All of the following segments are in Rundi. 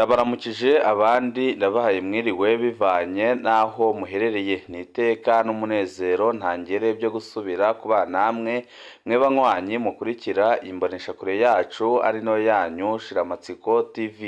Ndabaramukije, abandi ndabahaye mwiriwe bivanye n'aho muherereye. Ni iteka n'umunezero ntangere byo gusubira kubana namwe, mwe banywanyi mukurikira imboneshakure yacu ari no yanyu Shiramatsiko TV.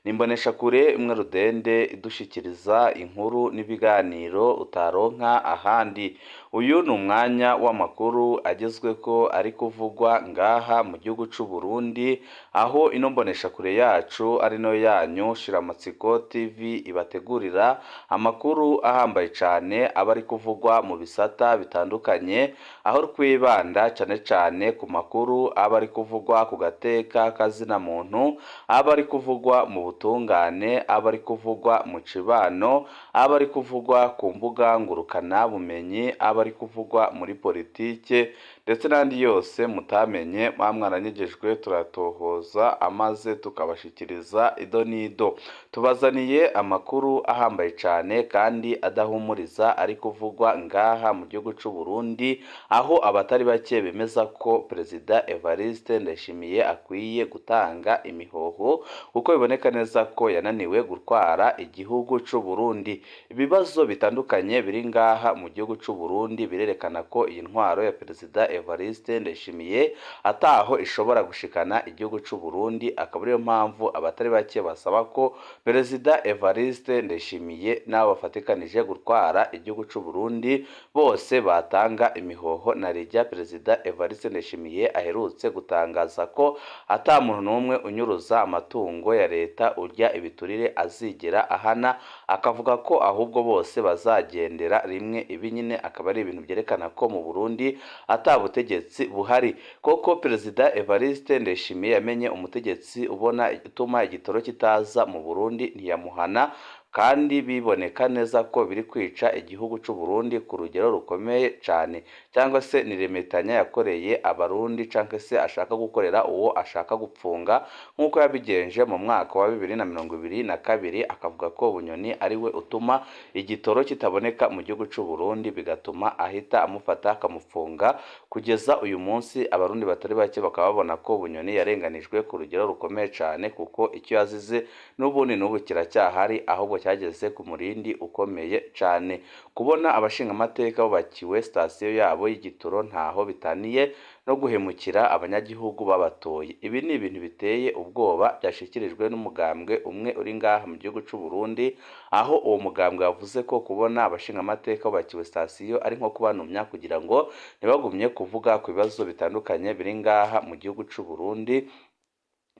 Ni imboneshakure imwe rudende idushikiriza inkuru n'ibiganiro utaronka ahandi. Uyu ni umwanya w'amakuru agezweko ari kuvugwa ngaha mu gihugu c'u Burundi, aho ino mboneshakure yacu ari no yanyu Shiramatsiko TV ibategurira amakuru ahambaye cane aba ari kuvugwa mu bisata bitandukanye, aho twibanda cane cane ku makuru aba ari kuvugwa ku gateka kazina muntu, aba ari kuvugwa mu butungane, aba ari kuvugwa mu cibano, aba ari kuvugwa ku mbuga ngurukana bumenyi, aba ari kuvugwa muri politike ndetse n'andi yose mutamenye muba mwaranyegejwe, turatohoza amaze tukabashikiriza ido n'ido. Tubazaniye amakuru ahambaye cane kandi adahumuriza ari kuvugwa ngaha mu gihugu c'u Burundi, aho abatari bake bemeza ko Perezida Evariste Ndayishimiye akwiye gutanga imihoho, kuko biboneka neza ko yananiwe gutwara igihugu c'u Burundi. Ibibazo bitandukanye biri ngaha mu gihugu c'u Burundi birerekana ko iyi ntwaro ya Perezida Evariste Ndayishimiye ataho ishobora gushikana igihugu c'u Burundi, akaba ariyo mpamvu abatari bake basaba ko Perezida Evariste Ndayishimiye n'abo bafatikanije gutwara igihugu c'u Burundi bose batanga imihoho, na rirya Perezida Evariste Ndayishimiye aherutse gutangaza ko ata muntu n'umwe unyuruza amatungo ya leta, urya ibiturire azigera ahana, akavuga ko ahubwo bose bazagendera rimwe. Ibi nyine akaba ari ibintu byerekana ko mu Burundi ata butegetsi buhari. Koko Perezida Evariste Ndayishimiye yamenye umutegetsi ubona ituma igitoro kitaza mu Burundi ntiyamuhana, kandi biboneka neza ko biri kwica igihugu c'u Burundi ku rugero rukomeye cane, cyangwa se ni remetanya yakoreye abarundi, canke se ashaka gukorera uwo ashaka gupfunga nk'uko yabigenje mu mwaka wa 2022, akavuga ko Bunyoni ari we utuma igitoro kitaboneka mu gihugu c'u Burundi, bigatuma ahita amufata akamufunga kugeza uyu munsi. Abarundi batari bake bakaba babona ko Bunyoni yarenganijwe ku rugero rukomeye cane, kuko icyo yazize n'ubundi n'ubu kiracyahari, ahubwo cyageze ku murindi ukomeye cane. Kubona abashingamateka bubakiwe sitasiyo yabo y'igitoro ntaho bitaniye no guhemukira abanyagihugu babatoye. Ibi ni ibintu biteye ubwoba byashikirijwe n'umugambwe umwe uri ngaha mu gihugu c'u Burundi, aho uwo mugambwe wavuze ko kubona abashingamateka bubakiwe sitasiyo ari nko kubanumya kugira ngo ntibagumye kuvuga ku bibazo bitandukanye biri ngaha mu gihugu c'u Burundi,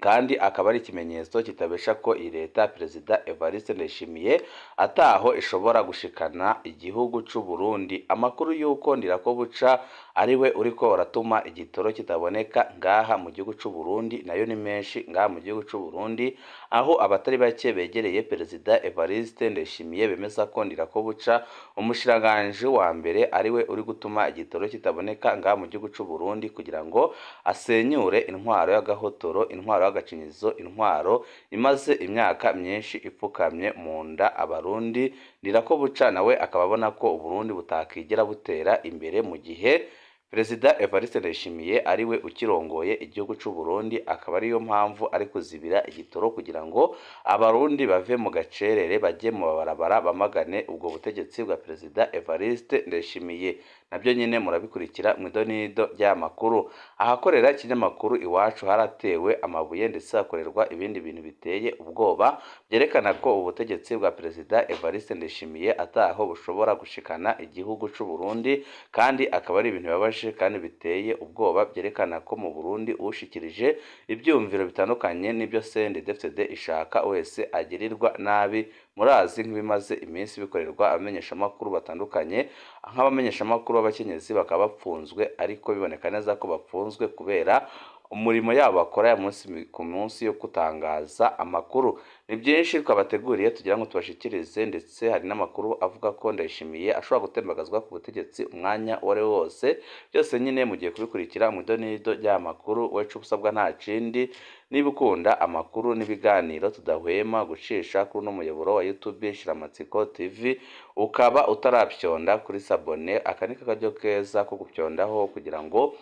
kandi akaba ari ikimenyetso kitabesha ko iyi leta Perezida Evariste Ndayishimiye ataho ishobora gushikana igihugu c'u Burundi. Amakuru y'uko Ndirakobuca ari we uriko uratuma igitoro kitaboneka ngaha mu gihugu c'u Burundi nayo ni menshi ngaha mu gihugu c'u Burundi, aho abatari bake begereye Perezida Evariste Ndayishimiye bemeza ko Ndirakobuca, umushikiranganji wa mbere, ari we uri gutuma igitoro kitaboneka ngaha mu gihugu c'u Burundi kugira ngo asenyure intwaro y'agahotoro, intwaro y'agacinyizo, intwaro imaze imyaka myinshi ipfukamye mu nda abarundi. Ndirakobuca nawe akaba abona ko Uburundi butakigera butera imbere mu gihe Perezida Evariste Ndayishimiye ari we ukirongoye igihugu c'u Burundi, akaba ariyo mpamvu ari kuzibira igitoro kugira ngo abarundi bave mu gacerere bajye mu mabarabara bamagane ubwo butegetsi bwa Perezida Evariste Ndayishimiye. Nabyo nyine murabikurikira mu idonido ry'amakuru. Ahakorera ikinyamakuru Iwacu haratewe amabuye ndetse hakorerwa ibindi bintu biteye ubwoba byerekana ko ubutegetsi bwa Perezida Evariste Ndayishimiye ataho bushobora gushikana igihugu c'u Burundi, kandi akaba ari ibintu bibabaje kandi biteye ubwoba byerekana ko mu Burundi ushikirije ibyumviro bitandukanye n'ibyo CNDD-FDD ishaka wese agirirwa nabi. Murazi nk'ibimaze iminsi bikorerwa abamenyeshamakuru batandukanye, nk'abamenyeshamakuru b'abakenyezi bakaba bapfunzwe, ariko biboneka neza ko bapfunzwe kubera umurimo yabo bakora ya munsi ku munsi yo gutangaza amakuru. Ni byinshi twabateguriye tugira ngo tubashikirize, ndetse hari n'amakuru avuga ko Ndayishimiye ashobora gutembagazwa ku butegetsi umwanya uwo ari wo wose. Byose nyine mugiye kubikurikira mu idonido ry'amakuru. Wecu usabwa nta kindi, niba ukunda amakuru n'ibiganiro tudahwema gucisha kuri uno muyoboro wa YouTube Shiramatsiko TV, ukaba utarapyonda kuri s'abonner, aka ni akaryo keza ko gupyondaho kugira ngo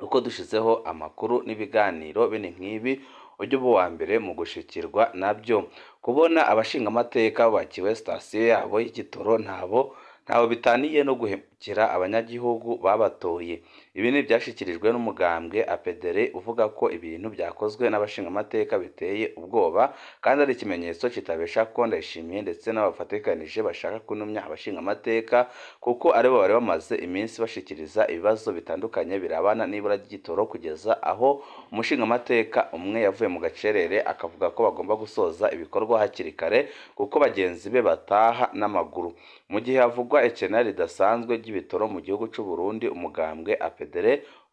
uko dushizeho amakuru n'ibiganiro bene nk'ibi ujye uba uwa mbere mu gushikirwa nabyo. Kubona abashingamateka bubakiwe sitasiyo yabo y'igitoro ntaho bitaniye no guhemukira abanyagihugu babatoye. Ibi ni ibyashikirijwe n'umugambwe APDR uvuga ko ibintu byakozwe n'abashingamateka biteye ubwoba kandi ari ikimenyetso kitabesha ko Ndayishimiye ndetse n'abafatikanije bashaka kunumya abashingamateka, kuko aribo bari bamaze iminsi bashikiriza ibibazo bitandukanye birabana n'ibura ry'igitoro, kugeza aho umushingamateka umwe yavuye mu gacerere akavuga ko bagomba gusoza ibikorwa hakiri kare kuko bagenzi be bataha n'amaguru. Mu gihe havugwa ikena ridasanzwe ry'ibitoro mu gihugu c'u Burundi, umugambwe APDR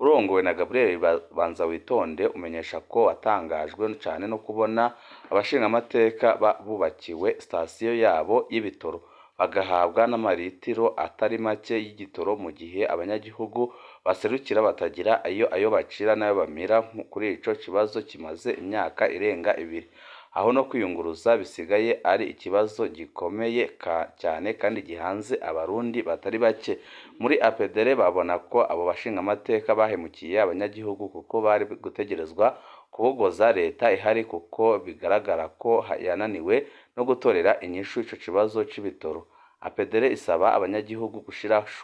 urongowe na Gabriel Banzawitonde umenyesha ko watangajwe cane no kubona abashingamateka bubakiwe sitasiyo yabo y'ibitoro, bagahabwa n'amaritiro atari make y'igitoro, mu gihe abanyagihugu baserukira batagira ayo bacira n'ayo bamira kuri ico kibazo kimaze imyaka irenga ibiri, aho no kwiyunguruza bisigaye ari ikibazo gikomeye cyane kandi gihanze abarundi batari bake. Muri APDR babona ko abo bashingamateka bahemukiye abanyagihugu kuko bari gutegerezwa kubogoza leta ihari, kuko bigaragara ko yananiwe no gutorera inyishu ico kibazo c'ibitoro. APDR isaba abanyagihugu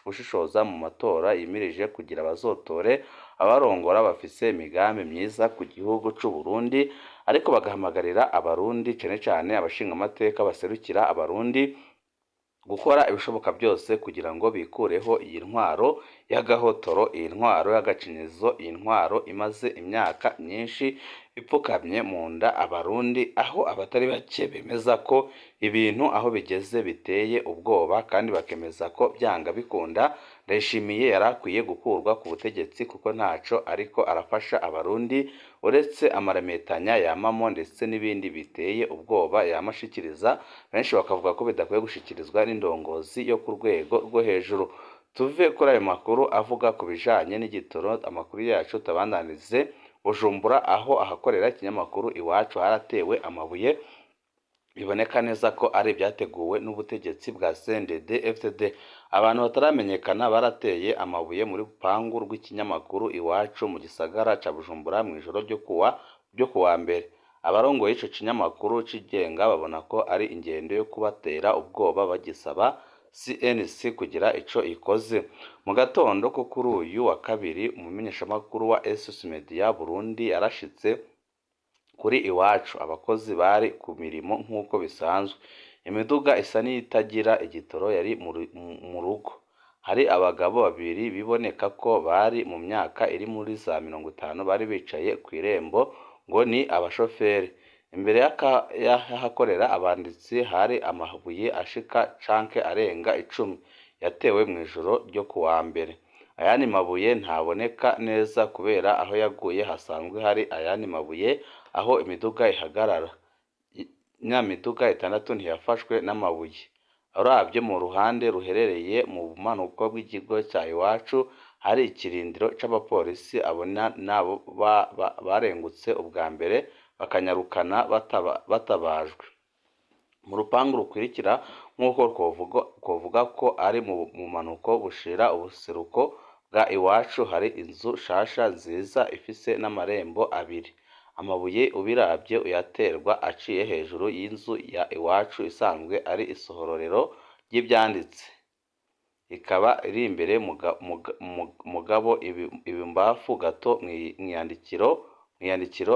gushishoza mu matora yimirije kugira bazotore abarongora bafise imigambi myiza ku gihugu c'u Burundi, ariko bagahamagarira abarundi cane cane abashingamateka baserukira abarundi gukora ibishoboka byose kugira ngo bikureho iyi ntwaro y'agahotoro, iyi ntwaro y'agacinyizo, iyi ntwaro imaze imyaka myinshi ipfukamye mu nda abarundi, aho abatari bake bemeza ko ibintu aho bigeze biteye ubwoba, kandi bakemeza ko byanga bikunda Ndayishimiye yari akwiye gukurwa ku butegetsi kuko ntaco ariko arafasha abarundi uretse amarametanya yamamo ndetse n'ibindi biteye ubwoba yamashikiriza, benshi bakavuga ko bidakwiye gushikirizwa n'indongozi yo ku rwego rwo hejuru. Tuve kuri ayo makuru avuga ku bijanye n'igitoro, amakuru yacu tubandanirize Bujumbura, aho ahakorera ikinyamakuru Iwacu haratewe amabuye, biboneka neza ko ari ibyateguwe n'ubutegetsi bwa CNDD FDD. Abantu bataramenyekana barateye amabuye muri rupangu rw'ikinyamakuru Iwacu mu gisagara ca Bujumbura mw'ijoro ryo kuwa mbere. Abarongoye ico kinyamakuru cigenga babona ko ari ingendo yo kubatera ubwoba, bagisaba CNC kugira ico ikoze. Mu gatondo ko kuri uyu wa kabiri, umumenyeshamakuru wa SOS Media Burundi yarashitse kuri Iwacu, abakozi bari ku mirimo nk'uko bisanzwe. Imiduga isa n'iyitagira igitoro yari mu rugo. Hari abagabo babiri biboneka ko bari mu myaka iri muri za 50 bari bicaye kw'irembo ngo ni abashoferi. Imbere y'ahakorera abanditsi hari amabuye ashika canke arenga 10 yatewe mw'ijoro ryo kuwa mbere. Ayandi mabuye ntaboneka neza kubera aho yaguye hasanzwe hari ayandi mabuye aho imiduga ihagarara. Nya miduga 6 ntiyafashwe n'amabuye. Uravye mu ruhande ruherereye mu bumanuko bw'ikigo ca Iwacu hari ikirindiro c'abapolisi, abo nabo barengutse ubwa mbere bakanyarukana batabajwe. Mu rupangu rukurikira, nk'uko twovuga ko ari mu bumanuko bushira ubuseruko bwa Iwacu, hari inzu nshasha nziza ifise n'amarembo abiri. Amabuye ubiravye uyaterwa aciye hejuru y'inzu ya Iwacu isanzwe ari isohorero ry'ivyanditse, ikaba iri imbere mugabo ibumbafu gato mw'iyandikiro,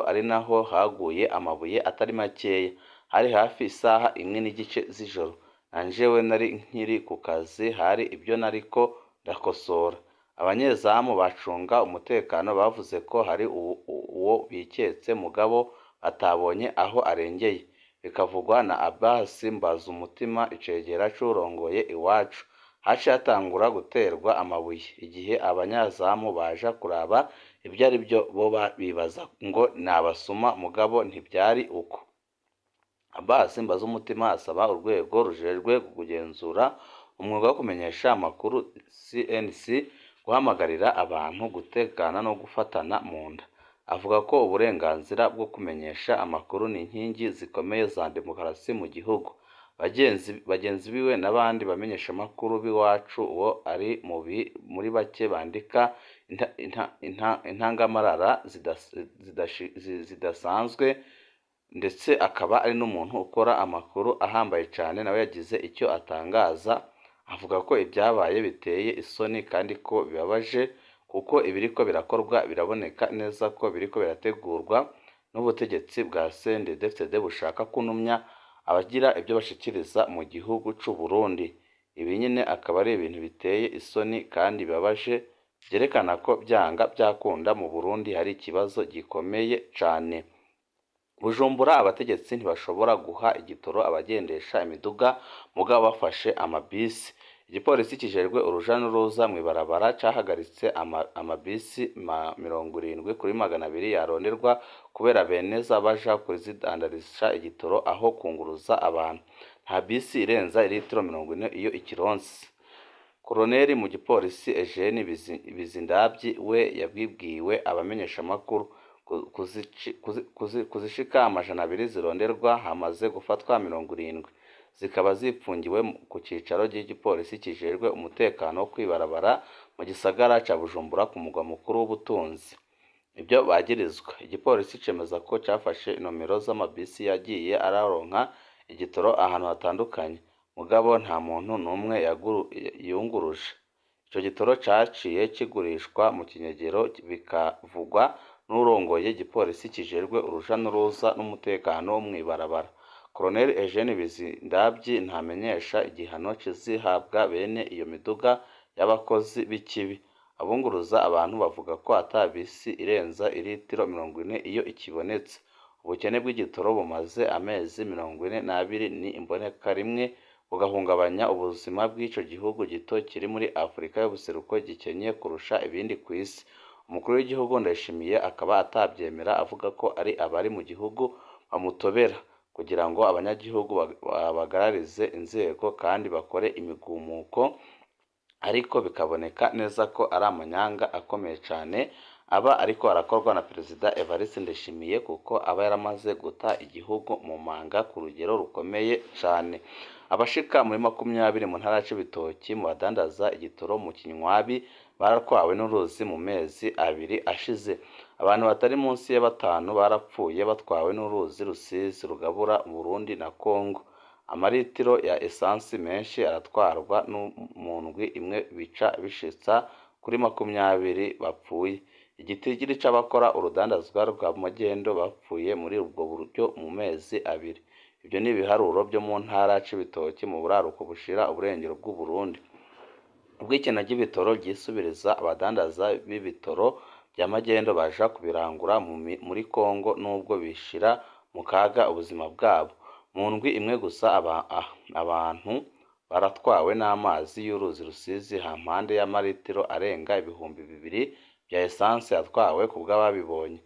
ari naho haguye amabuye atari makeya. Hari hafi isaha 1:30 z'ijoro. Nanjewe nari nkiri ku kazi, hari ibyo nariko ndakosora. Abanyezamu bacunga umutekano bavuze ko hari uwo biketse mugabo batabonye aho arengeye. Bikavugwa na Abbas Mbazumutima, icegera c'uwurongoye Iwacu. Haciye hatangura guterwa amabuye. Igihe abanyezamu baja kuraba ivyo arivyo, bo bibaza ngo ni abasuma, mugabo ntivyari uko. Abbas Mbazumutima asaba urwego rujejwe kugenzura umwuga wo kumenyesha amakuru CNC guhamagarira abantu gutekana no gufatana mu nda. Avuga ko uburenganzira bwo kumenyesha amakuru ni inkingi zikomeye za demokarasi mu gihugu. Bagenzi biwe n'abandi bamenyeshamakuru b'iwacu, uwo ari muri bake bandika intangamarara zidasanzwe, ndetse akaba ari n'umuntu ukora amakuru ahambaye cane, nawe yagize icyo atangaza avuga ko ibyabaye biteye isoni kandi ko bibabaje, kuko ibiriko birakorwa biraboneka neza ko biriko birategurwa n'ubutegetsi bwa CNDD-FDD bushaka kunumya abagira ibyo bashikiriza mu gihugu c'u Burundi. Ibi nyine akaba ari ibintu biteye isoni kandi bibabaje, byerekana ko byanga byakunda mu Burundi hari ikibazo gikomeye cane. Bujumbura abategetsi ntibashobora guha igitoro abagendesha imiduga mugabo bafashe amabisi. Igipolisi kijejwe uruja n'uruza mw'ibarabara cahagaritse amabisi 70 kuri 200 yaronderwa kubera beneza baja kuzidandarisha igitoro aho kunguruza abantu. Nta bisi irenza iritiro 40 iyo ikironse. Koloneli mu gipolisi Eugene Bizindavyi we yabibwiwe abamenyeshamakuru. Kuzishika 200 zironderwa hamaze gufatwa 70, zikaba zipfungiwe ku cicaro c'igipolisi kijejwe umutekano wo kw'ibarabara mu gisagara ca Bujumbura, ku mugwa mukuru w'ubutunzi. Ibyo bagirizwa, igipolisi cemeza ko cafashe inomero z'amabisi yagiye araronka igitoro ahantu hatandukanye, mugabo nta muntu n'umwe yunguruje. Ico gitoro caciye kigurishwa mu kinyegero, bikavugwa n'uwurongoye igipolisi kijejwe uruja n'uruza n'umutekano wo mw'ibarabara. Colonel Eugene Bizindavyi ntamenyesha igihano kizihabwa bene iyo miduga y'abakozi b'ikibi. Abunguruza abantu bavuga ko ata bisi irenza iritiro 40 iyo ikibonetse. Ubukene bw'igitoro bumaze amezi 42 ni imbonekarimwe, bugahungabanya ubuzima bw'ico gihugu gito kiri muri Afrika y'ubuseruko gikenye kurusha ibindi kw'isi. Umukuru w'igihugu Ndayishimiye akaba atavyemera, avuga ko ari abari mu gihugu bamutobera kugira ngo abanyagihugu bagararize inzego kandi bakore imigumuko, ariko bikaboneka neza ko ari amanyanga akomeye cane aba ariko arakorwa na Perezida Evariste Ndayishimiye, kuko aba yaramaze guta igihugu mu manga ku rugero rukomeye cane. Abashika muri 20 mu ntara ya Cibitoki mu badandaza igitoro mu Kinywabi baratwawe n'uruzi mu mezi 2 ashize. Abantu batari munsi ya batanu barapfuye batwawe n'uruzi Rusizi rugabura Burundi na Congo. Amaritiro ya esansi menshi aratwarwa mu ndwi imwe, bica bishitsa kuri 20 bapfuye. Igitigiri c'abakora urudandazwa rwa magendo bapfuye muri ubwo buryo mu mezi 2. Ibyo ni ibiharuro byo mu ntara ya Cibitoki mu buraruko bushira uburengero bw'Uburundi. Ubwikena ry'ibitoro ryisubiriza, abadandaza b'ibitoro vya magendo baja kubirangura muri Congo, nubwo bishira mu kaga ubuzima bwabo. Mu ndwi imwe gusa abantu baratwawe n'amazi y'uruzi Rusizi hampande y'amaritiro arenga 2000 vya esanse yatwawe kubw'ababibonye.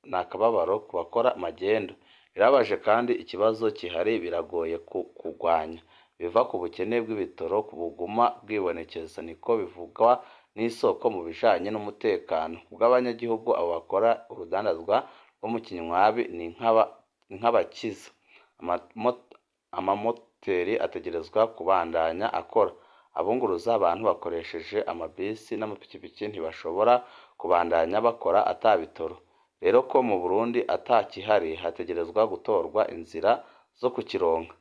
Ni akababaro ku bakora magendo. Birababaje kandi ikibazo kihari biragoye kugwanya. Biva ku bukene bw'ibitoro buguma bwibonekeza, niko bivugwa n'isoko mu bijanye n'umutekano. Kubw'abanyagihugu, abo bakora urudandazwa rwo mu Kinywabi ni nk'abakiza. Amamoteri ategerezwa kubandanya akora. Abunguruza abantu bakoresheje amabisi n'amapikipiki ntibashobora kubandanya bakora ata bitoro. Rero ko mu Burundi ata kihari, hategerezwa gutorwa inzira zo kukironka.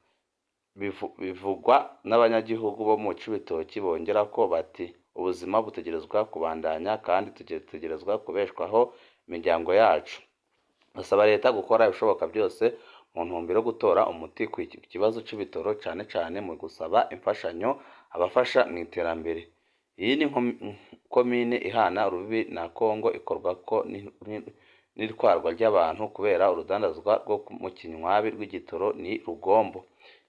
Bivugwa n'abanyagihugu bo mu Cibitoki, bongerako bati: ubuzima butegerezwa kubandanya kandi dutegerezwa kubeshwaho imiryango yacu. Basaba leta gukora ibishoboka byose mu ntumbero yo gutora umuti ku kibazo c'ibitoro, cane cane mu gusaba imfashanyo abafasha mw'iterambere. Iyi ni komine ihana urubibi na Congo, ikorwako n'itwarwa ry'abantu kubera urudandazwa rwo mu Kinywabi rw'igitoro ni rugombo.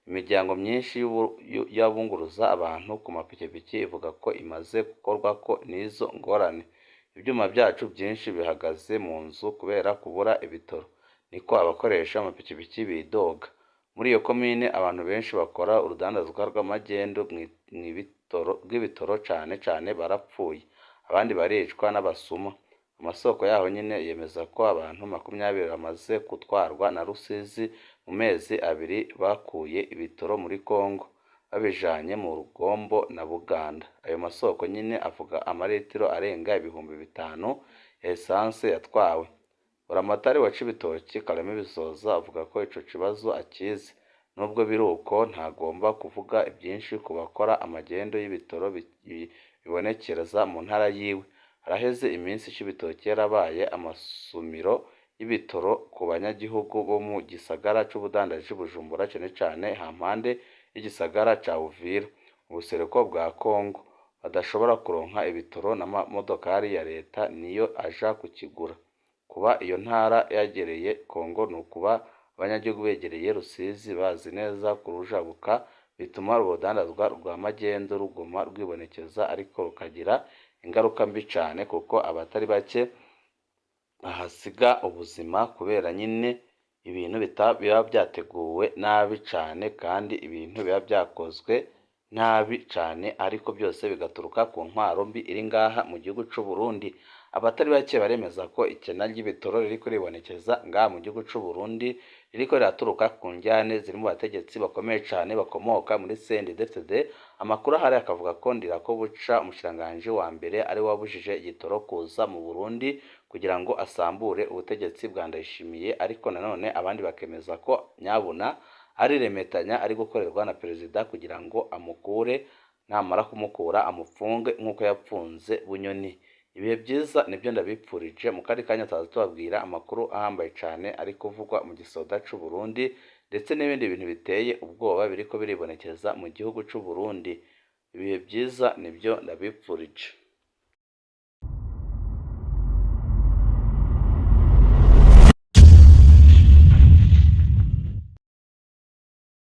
Imiryango myinshi y'abunguruza abantu ku mapikipiki ivuga ko imaze gukorwako n'izo ngorane. Ivyuma vyacu vyinshi bihagaze mu nzu kubera kubura ibitoro, niko abakoresha amapikipiki bidoga. Muri iyo komine abantu benshi bakora urudandazwa rw'amagendo rw'ibitoro cane cane barapfuye, abandi baricwa n'abasuma. Amasoko yaho nyene yemeza ko abantu 20 bamaze gutwarwa na Rusizi. mu mezi abiri bakuye ibitoro muri Kongo babijanye mu Rugombo na Buganda. Ayo masoko nyine avuga amaritiro arenga 5000 ya essence yatwawe. Buramatari wa Cibitoke Kareme Bizoza avuga ko ico kibazo akizi. Nubwo biri uko, ntagomba kuvuga ibyinshi ku bakora amagendo y'ibitoro bibonekereza mu ntara yiwe. Haraheze iminsi Cibitoke yarabaye amasumiro y'ibitoro ku banyagihugu bo mu gisagara c'ubudandaji Bujumbura, cane cane hampande y'igisagara ca Uvira, mu buseruko bwa Kongo, badashobora kuronka ibitoro n'amamodokari ya leta niyo aja kukigura. Kuba iyo ntara yegereye Kongo nukuba abanyagihugu begereye Rusizi bazi neza kurujabuka, bituma urudandazwa rwa magendu ruguma rwibonekeza ariko rukagira ingaruka mbi cane, kuko abatari bake bahasiga ubuzima kubera nyine ibintu biba byateguwe nabi cane, kandi ibintu biba byakozwe nabi cane, ariko byose bigaturuka ku ntwaro mbi iri ngaha mu gihugu c'u Burundi. Abatari bake baremeza ko ikena ry'ibitoro ririko ribonekeza ngaha mu gihugu c'u Burundi ririko riraturuka ku njyane ziri mu bategetsi bakomeye cane bakomoka muri CNDD-FDD. Amakuru ahari akavuga ko Ndirakobuca, umushikiranganji wa mbere, ari we wabujije igitoro kuza mu Burundi kugira ngo asambure ubutegetsi bwa Ndayishimiye, ariko nanone abandi bakemeza ko nyabuna ari remetanya ari gukorerwa na perezida kugira ngo amukure, namara kumukura amufunge nk'uko yapfunze Bunyoni. Ibihe byiza nibyo ndabipfurije. Mu kandi kanya tuzaza tubabwira amakuru ahambaye cane ari kuvugwa mu gisoda c'u Burundi, ndetse n'ibindi bintu biteye ubwoba biriko biribonekeza mu gihugu c'u Burundi. Ibihe byiza nibyo ndabipfurije.